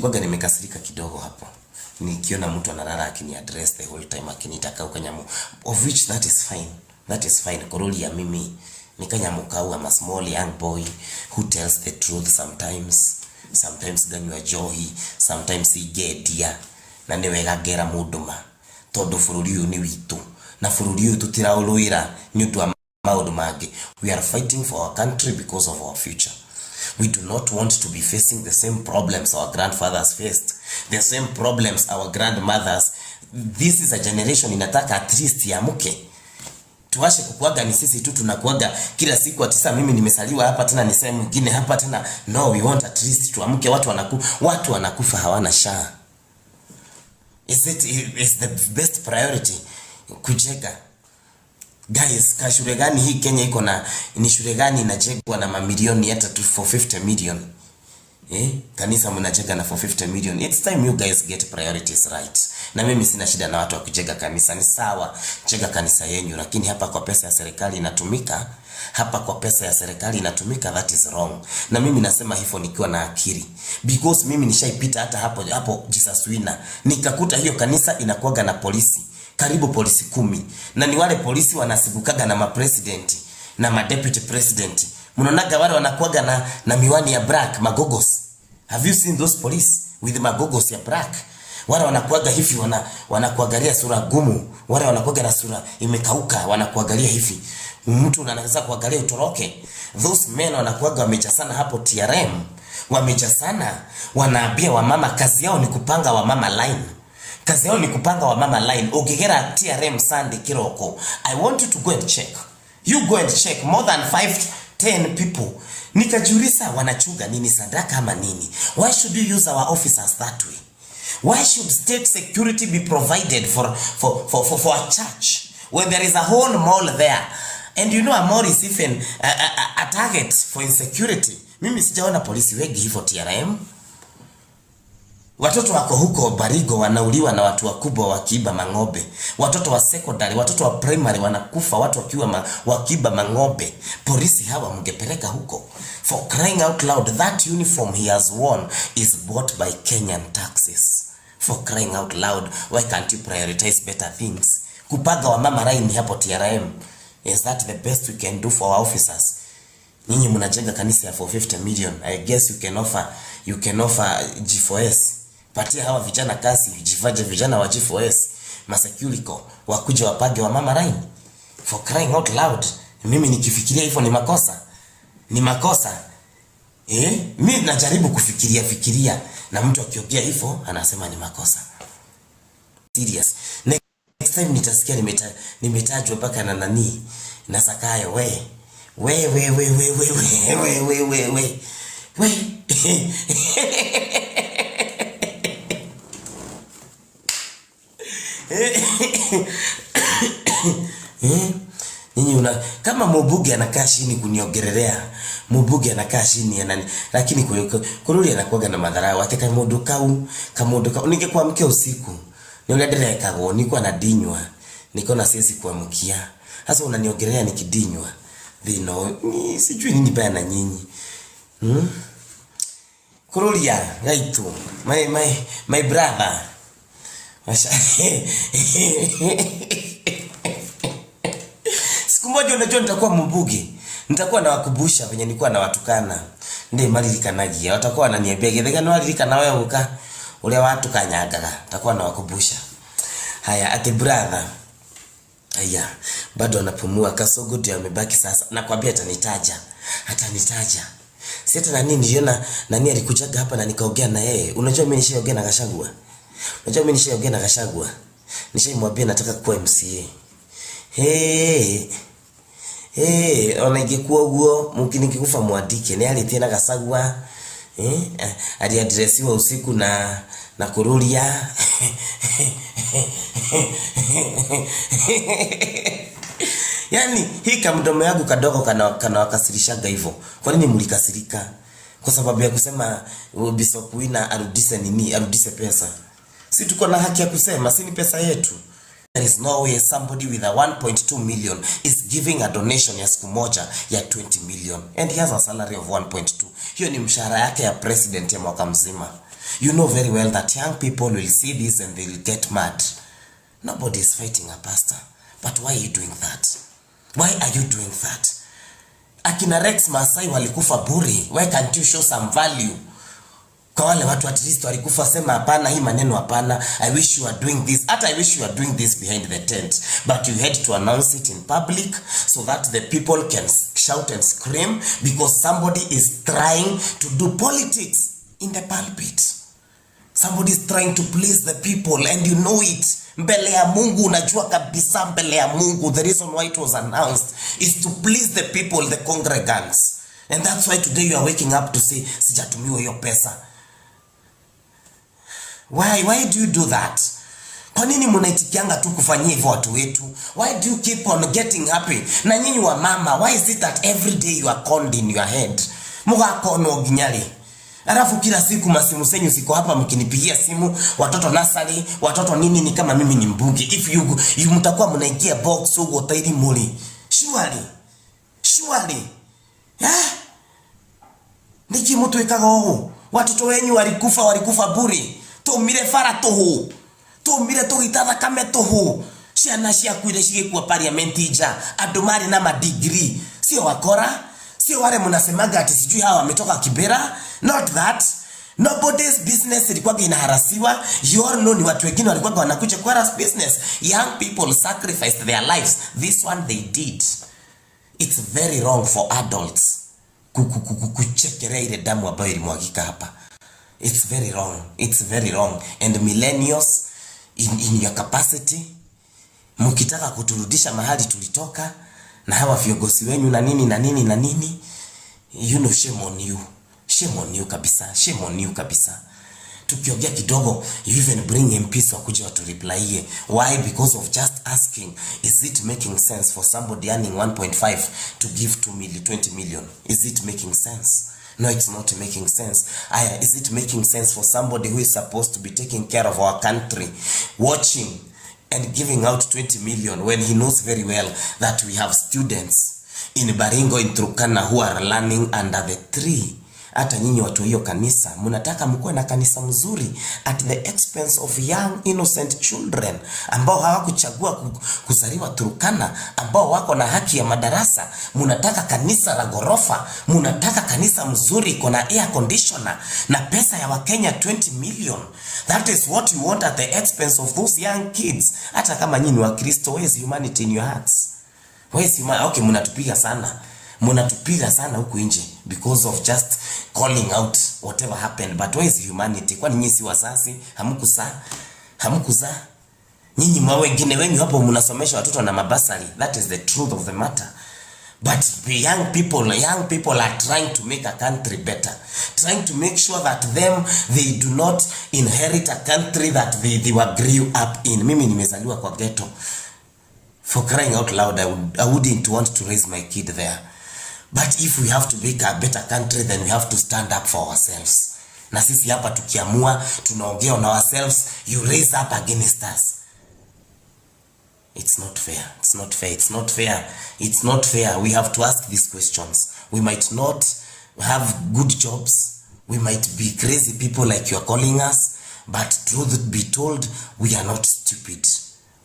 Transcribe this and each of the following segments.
Kwaga nimekasirika kidogo hapo. Nikiona mtu analala akini address the whole time akiniita kau kanyamu, of which that is fine. That is fine. Koroli ya mimi ni kanyamu kau, I'm a small young boy who tells the truth sometimes. Sometimes nganyua njohi, sometimes ingendia na nĩ wega ngera mũndũ ma tondũ bũrũri ũyũ nĩ witũ na bũrũri ũyũ tũtiraũrũĩra nĩ ũndũ wa maũndũ mangĩ. We are fighting for our country because of our future. We do not want to be facing the same problems our grandfathers faced, the same problems our grandmothers. This is a generation inataka at least iamuke. Tuache kukuaga ni sisi tu tunakuaga kila siku ati sasa mimi nimesaliwa hapa tena ni sehemu nyingine hapa tena. No, we want at least tuamke. Watu wanakufa hawana SHA. Is it is the best priority kujenga? Guys, ka shule gani hii Kenya iko na ni shule gani inajengwa na mamilioni hata tu 450 million? Kanisa mnajenga na 450 million. It's time you guys get priorities right. Na mimi sina shida na watu wa kujenga kanisa, ni sawa, jenga kanisa yenyu, lakini hapa kwa pesa ya serikali inatumika, hapa kwa pesa ya serikali inatumika, that is wrong. Na mimi nasema hivyo nikiwa na akili, because mimi nishaipita hata hapo hapo Jesus Winner, nikakuta hiyo kanisa inakuwaga na polisi karibu polisi 10, na ni wale polisi wanasigukaga na mapresident na madeputy president. Mnaonaga wale wanakuaga na miwani ya black, magogos. Have you seen those police with magogos ya black? Wale wanakuaga hivi, wanakuangalia sura gumu, wale wanakuaga na sura imekauka, wanakuangalia hivi. Mtu anaweza kuangalia utoroke. Those men wanakuaga wamejasana hapo TRM. Wamejasana, wanaambia wamama kazi yao ni kupanga wamama line. Kazi yao ni kupanga wamama line. Ukigera TRM Sunday kiroko, I want you to go and check. You go and check more than 5-10 people. Nikajiuliza wanachunga nini, sadaka ama nini? Why should you use our officers that way? Why should state security be provided for a church when there is a whole mall there? And you know a mall is even a target for insecurity. Mimi sijaona polisi wengi hivyo TRM. Watoto wako huko Barigo wanauliwa na watu wakubwa wakiiba mang'ombe. Watoto wa secondary, watoto wa primary wanakufa watu wakiiba mang'ombe. Polisi hawa mngepeleka huko. For crying out loud, that uniform he has worn is bought by Kenyan taxes. For crying out loud, why can't you prioritize better things? Kupaga wa mama line hapo TRM. Is that the best we can do for our officers? Nyinyi mnajenga kanisa ya 450 million. I guess you can offer G4S. Patia hawa vijana kazi, jivaje vijana wa G4S, maseculico, wakuje wapage wa mama line. For crying out loud, mimi nikifikiria hivyo ni makosa. Ni makosa. Mimi najaribu kufikiria na mtu akiongea hivyo anasema ni makosa. Serious. Next time nitasikia nimetajwa mpaka na nani na Zakayo we. We we we we we we we we we. We. Nyinyi una kama Mubuge anakaa chini kuniongelelea, Mubuge anakaa chini anani, lakini kurudi anakuaga na madharau. Ate kamundu kau ningekuamkia usiku ni ule ndirekago niko anadinywa niko na siwezi kuamkia. Sasa unaniongelea nikidinywa dhino ni sijui nini baya na nyinyi. Kurulia gaitu my brother. Siku moja unajua nitakuwa mbuge, nitakuwa nawakubusha venye nilikuwa nawatukana. Ndiye malirikanagia, watakuwa wananiambia githega no alirikana wewe uka ule watu kanyangaga, nitakuwa nawakubusha. Haya ati brother. Haya, bado anapumua. Kasogo ndio amebaki sasa. Nakwambia atanitaja. Atanitaja. Si hata nani niliona nani alikujaga hapa na nikaongea na yeye. Unajua mimi nishaongea na Gachagua. Unajua mimi nishaongea na Gachagua. Nishaimwambia nataka kuwa MCA. Hey. Hey, ona ingekuwa uguo nikikufa mwandike. Ni alitie na Gachagua. Aliadresiwa usiku na Kururia. Yaani hii kamdomo yangu kadogo kana wakasirishaga hivyo. Kwa nini mlikasirika? Kwa sababu ya kusema Bishop Wina arudishe nini? Arudishe pesa. Si tuko na haki ya kusema, si ni pesa yetu. There is no way somebody with a 1.2 million is giving a donation ya siku moja ya 20 million and he has a salary of 1.2. Hiyo ni mshahara yake ya president ya mwaka mzima. You know very well that young people will see this and they will get mad. Nobody is fighting a pastor. But why are you doing that? Why are you doing that? Akina Rex Masai walikufa bure. Why can't you show some value? Kwa wale watu at least walikufa, sema hapana, hii maneno hapana. I wish you are doing this. Hata I wish you are doing this behind the tent. But you had to announce it in public so that the people can shout and scream because somebody is trying to do politics in the pulpit. Somebody is trying to please the people and you know it. Mbele ya Mungu, unajua kabisa mbele ya Mungu, the reason why it was announced is to please the people, the congregants. And that's why today you are waking up to say, sijatumiwa hiyo pesa. Why? Why do you do that? Kwa nini mnaitikianga tu kufanyia hivyo watu wetu? Why do you keep on getting happy? Na nyinyi wa mama, why is it that every day you are conned in your head? Mugakonwo nginya rĩ? Alafu kila siku masimu zenyu ziko hapa mkinipigia simu, watoto nursery, watoto nini, ni kama mimi ni mbunge. If you mtakuwa mnaingia box huko tairi muli. Surely. Surely. Eh? Niki mtu ikaga ũũ. Watoto wenyu walikufa, walikufa bure. Tumire bara tuhu. Tumire tugita thakame tuhu. Ciana ciakuire cigĩkua parliament nja. Andũ marĩ na madigiri. Sio wakora. Sio wale mnasemaga ati sijui hawa wametoka Kibera. Not that. Nobody's business ilikuwa inaharasiwa. You all know ni watu wengine walikuwa wanakuja kwa harass business. Young people sacrificed their lives. This one they did. It's very wrong for adults kuchekelea ile damu ambayo ilimwagika hapa. It's very wrong. It's very wrong. And millennials in your capacity, mkitaka kuturudisha mahali tulitoka na hawa viongozi wenyu na nini na nini na nini, you know, shame on you. Shame on you kabisa. Shame on you kabisa. Tukiongea kidogo, you even bring MPs wakuja watureplyie. Why? Because of just asking, is it making sense for somebody earning 1.5 to give 2 million, 20 million? Is it making sense? No, it's not making sense. Aya, is it making sense for somebody who is supposed to be taking care of our country, watching and giving out 20 million when he knows very well that we have students in Baringo, in Turkana who are learning under the tree? Hata nyinyi watu hiyo kanisa, mnataka mkuwe na kanisa mzuri at the expense of young innocent children ambao hawakuchagua kuzaliwa Turkana, ambao wako na haki ya madarasa. Mnataka kanisa la gorofa, mnataka kanisa mzuri iko na air conditioner na pesa ya Wakenya 20 million. That is what you want at the expense of those young kids. Hata kama nyinyi ni Wakristo, where is humanity in your hearts? Where is humanity? Okay, mnatupiga sana. Mnatupiga sana huku nje because of just calling out whatever happened. But where is humanity? Kwani nyinyi si wazazi? Hamkuzaa? Hamkuzaa? Nyinyi mwa wengine wenyu hapo mnasomesha watoto na mabursary. That is the truth of the matter. But the young people are trying to make a country better, trying to make sure that them, they do not inherit a country that they were grew up in. Mimi nimezaliwa kwa ghetto. For crying out loud, I wouldn't want to raise my kid there. But if we have to make a better country, then we have to stand up for ourselves. Na sisi hapa tukiamua, tunaongea on ourselves, you raise up against us. It's not fair. It's not fair. It's not fair. It's not fair. We have to ask these questions. We might not have good jobs. We might be crazy people like you are calling us. But truth be told, we are not stupid.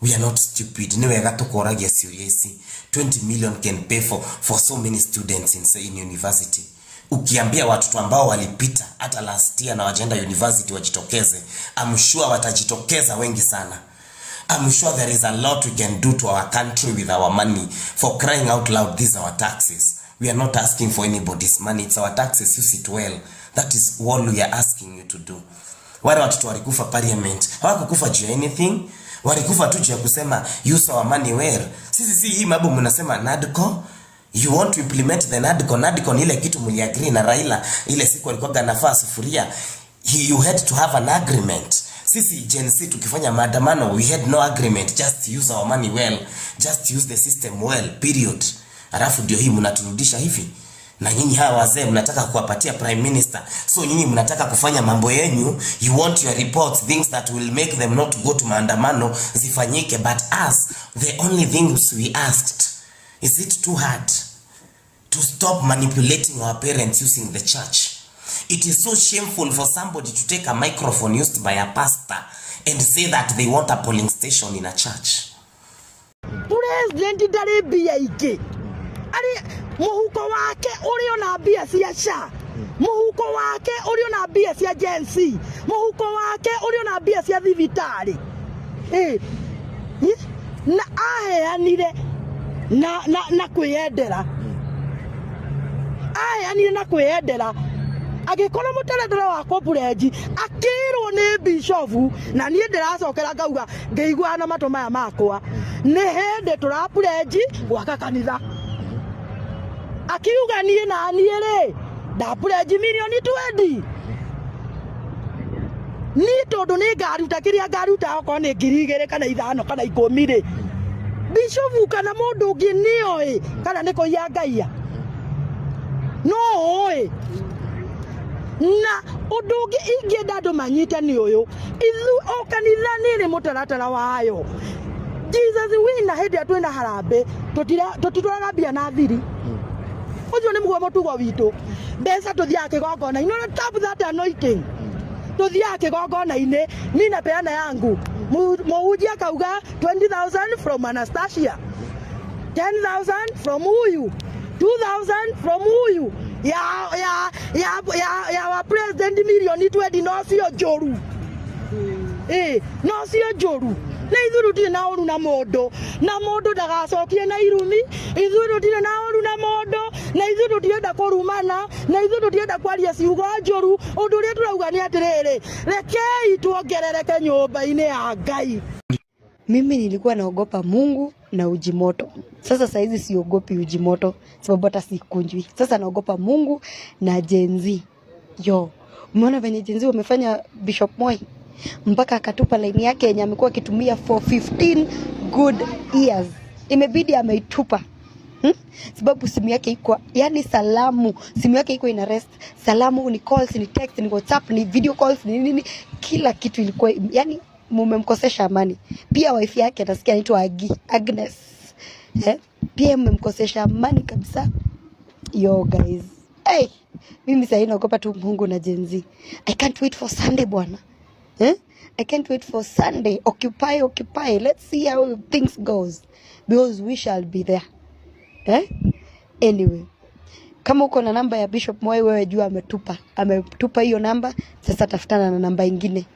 We are not stupid. Ni wega tukoragia ciũria ici. 20 million can pay for so many students in university. Ukiambia watoto ambao walipita hata last year na wajaenda university wajitokeze, I'm sure watajitokeza wengi sana. I'm sure there is a lot we can do to our country with our money. For crying out loud, these are our taxes. We are not asking for anybody's money. It's our taxes. Use it well. That is all we are asking you to do. Wale watoto walikufa parliament, hawakukufa juu ya anything. Walikufa tu juu ya kusema use our money well. Sisi si hii mambo mnasema NADCO. You want to implement the NADCO. NADCO ni ile kitu mliagree na Raila ile siku alikuwa anafaa sufuria. You had to have an agreement. Sisi Gen Z tukifanya maandamano, we had no agreement. Just use our money well. Just use the system well, period. Alafu ndio hii mnaturudisha hivi. Na nyinyi hawa wazee mnataka kuwapatia prime minister. So nyinyi mnataka kufanya mambo yenyu. You want your reports, things that will make them not go to maandamano zifanyike. But us, the only things we asked, is it too hard to stop manipulating our parents using the church? It is so shameful for somebody to take a microphone used by a pastor and say that they want a polling station in a church. President ndarĩ mbia ingĩ. Arĩ mũhuko wake ũrĩ ona mbia cia SHA. Mũhuko wake ũrĩ ona mbia cia Gen Z. Mũhuko wake ũrĩ ona mbia cia thibitarĩ. Na aheanire na kwĩyendera. Aheanire na kwĩyendera. Agĩkorwo mũtaratara wa kũburenji akĩrwo nĩ bishofu na niĩ ndĩracokera ngauga ngĩiguaga na matũ maya makwa nĩ hĩndĩ tũraburenji gwaka kanitha. Akiuga niĩ na niĩ rĩ ndaburenji mirioni 20. Niĩ tondũ nĩ ngaruta kĩrĩa ngaruta okorwo nĩ 2,000 kana 5 kana 10 rĩ, bishofu kana mũndũ ũngĩ nĩoĩ kana nĩ kũiya ngaia no oĩ. Na ũndũ ũngĩ ingĩenda andũ manyite nĩ ũyũ, ithu o kanitha nĩ ĩrĩ mũtaratara wayo. Jesus wina hĩndĩ ĩrĩa twĩna harambĩ tũtitwaraga mbia na thiri. Ũcio nĩ mũguo mũtugo witũ. Mbeca tũthiaga kĩgongona-inĩ, no tap that anointing. Tũthiaga kĩgongona-inĩ, niĩ napeana yangu. Mũhunjia akauga 20,000 from Anastasia, 10,000 from huyu, 2,000 from huyu. Ya wa president milioni 20 no cio njũru. No cio njũru. Na ithuĩ tũtirĩ na ũru na mũndũ, na mũndũ ndagacokie na irumi. Ithuĩ tũtirĩ na ũru na mũndũ, na ithuĩ tũtirenda kũrumana, na ithuĩ tũtirenda kwaria ciugo njũru. Ũndũ ũrĩa tũrauga nĩ atĩrĩrĩ, rekei tuongerereke nyũmba-inĩ ya Ngai. Mimi nilikuwa naogopa Mungu na ujimoto. Sasa saizi siogopi ujimoto sababu hata sikunjwi. Sasa naogopa Mungu na Gen Z. Yo, umeona venye Gen Z wamefanya Bishop Moi mpaka akatupa line yake yenye amekuwa akitumia for 15 good years. Imebidi ameitupa. Sababu simu yake iko, yani salamu, simu yake iko ina rest. Salamu ni calls, ni text, ni WhatsApp, ni video calls, ni nini, kila kitu ilikuwa, yani mumemkosesha amani. Pia wife yake nasikia anaitwa Agnes. Pia mmemkosesha amani kabisa. Yo guys. Hey, mimi sasa naogopa tu Mungu na Gen Z. I can't wait for Sunday bwana. I can't wait for Sunday. Occupy, occupy. Let's see how things goes because we shall be there. Anyway, kama uko na namba ya Bishop Moi wewe jua ametupa. Ametupa hiyo namba, sasa tafutana na namba ingine.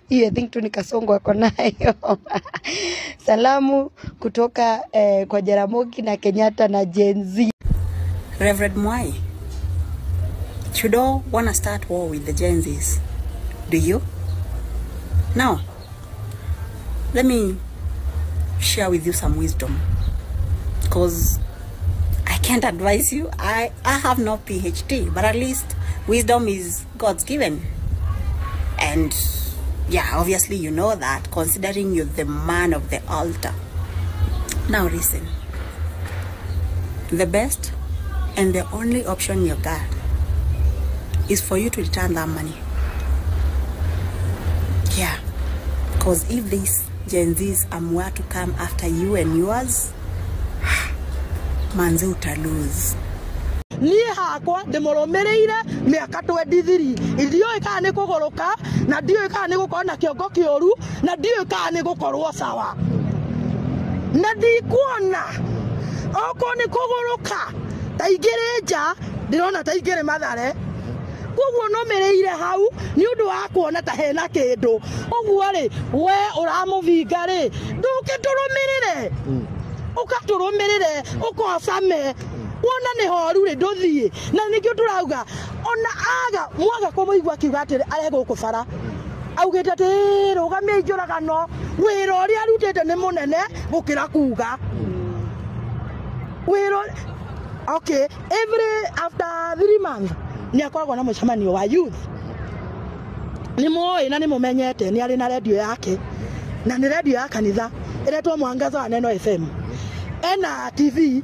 Hiyo I think tu ni Kasongo ako nayo. Salamu kutoka kwa Jaramogi na Kenyatta na Gen Z. Reverend Mwai, you don't want to start war with the Gen Zs, do you? Now, let me share with you some wisdom, because I can't advise you. I have no PhD, but at least wisdom is God's given. And yeah, obviously you know that, considering you're the man of the altar. Now listen. The best and the only option you got is for you to return that money. Yeah, because if these Gen Zs are to come after you and yours, manze uta lose. Niĩ hakwa ndĩmũrũmĩrĩire mĩaka 23 ndiũĩ kana nĩ kũgũrũka na ndiũĩ kana nĩ gũkorwo na kĩongo kĩũru na ndiũĩ kana nĩ gũkorwo sawa na ndikuona okorwo nĩ kũgũrũka ta ingĩrĩ nja ndĩrona ta ingĩrĩ Mathare koguo nũmĩrĩire hau nĩ ũndũ wa kuona ta hena kĩndũ ũguo rĩ we ũramũvinga rĩ ndũkĩtũrũmĩrĩre ũkatũrũmĩrĩre ũkocame wona nĩ horu rĩ ndũthiĩ na nĩkĩo tũrauga ona aga mwaga kũmũigua akiuga atĩrĩ are gũkũ bara augĩte atĩ rũgamia njũragano wĩra ũrĩa arutĩte nĩ mũnene gũkĩra kuga wĩra. Okay, every after 3 months nĩ akoragwo na mũcemanio wa youth nĩ mũĩ na nĩ mũmenyete nĩ arĩ na redio yake na nĩ redio ya kanitha ĩretwo Mwangaza wa Neno FM ena TV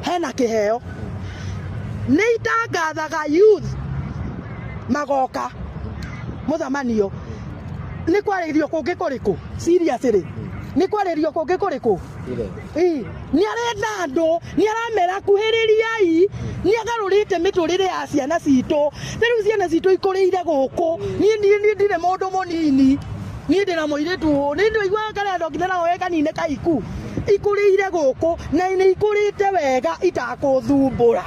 hena kĩheo nĩ itangathaga youth magoka mũcemanio nĩ kwarĩrio kũngĩ kũrĩkũ seriously Nĩ kwarĩrio kũngĩ kũrĩkũ? Nĩ arenda andũ, nĩ aramera kuhĩrĩriai, nĩ agarũrĩte mĩtũrĩre ya ciana citũ. Rĩu ciana citũ ikũrĩire gũkũ. Niĩ ndirĩ mũndũ mũnini. Niĩ ndĩna mũirĩtu, nĩ ndĩiguaga karĩa ndokire nao kanine kaiku. Ikũrĩire gũkũ na nĩ ikũrĩte wega itakũthumbũra.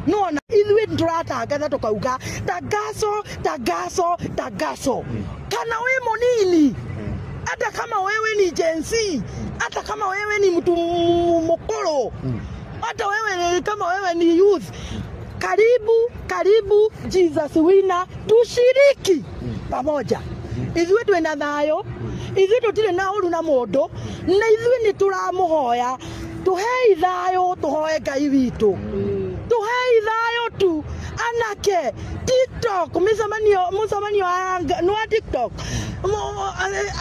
No na ithuĩ tũratangatha tũkauga tangazo, tangazo, tangazo. Kana wĩ mũnini, hata kama wewe ni Gen Z, hata kama wewe ni mtu mkuru, hata wewe kama wewe ni youth, karibu karibu Jesus Winner, tushiriki pamoja. Ithuĩ twĩna thayũ, ithuĩ tũtirĩ na ũru na mũndũ, na ithuĩ nĩ tũramũhoya tũhei thayũ, tũhoe Ngai witũ, tũhei thayũ tu. Anake TikTok, mũcemanio wa TikTok,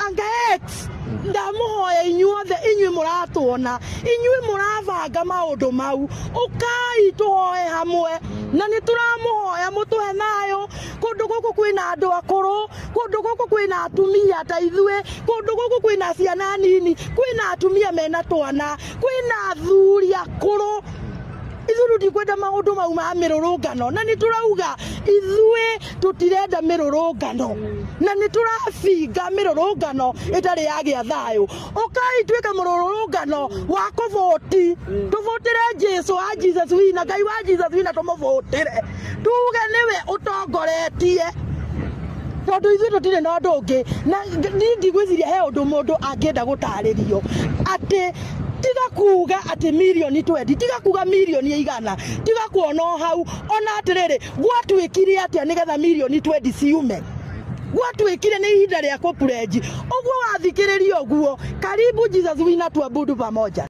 anga X, ndamũhoya inyuothe, inyuĩ mũratuona, inyuĩ mũrabanga maũndũ mau, ũkai tũhoe hamwe. Na nĩ tũramũhoya mũtũhe thayũ. Kũndũ gũkũ kwĩna andũ akũrũ, kũndũ gũkũ kwĩna atumia ta ithuĩ, kũndũ gũkũ kwĩna ciana nini, kwĩna atumia mena twana, kwĩna athuri akũrũ. Ithuĩ tũtikwenda maũndũ mau ma mĩrũrũngano, na nĩ tũrauga ithuĩ tũtirenda mĩrũrũngano, na nĩ tũrabinga mĩrũrũngano ĩtarĩ yagĩa thayũ. Ũkai twĩke mũrũrũngano wa kũvũti, tũvũtĩre Jesu wa Jesus Winner, Ngai wa Jesus Winner, tũmũvũtĩre, tuge nĩwe ũtongoretie, tondũ ithuĩ tũtirĩ na ũndũ ũngĩ. Na niĩ ndigwĩciria he ũndũ mũndũ angĩenda gũtarĩrio atĩ tiga kuga atĩ mirioni 20, tiga kuga mirioni 100, tiga kuona o hau. Ona atĩrĩrĩ, gwatuĩkire atĩa nĩgetha mirioni 20 ciume? Gwatuĩkire nĩ ihinda rĩa kũpurenji. Ũguo wathikĩrĩria ũguo, karibu Jesus Winner, tuabudu pamoja.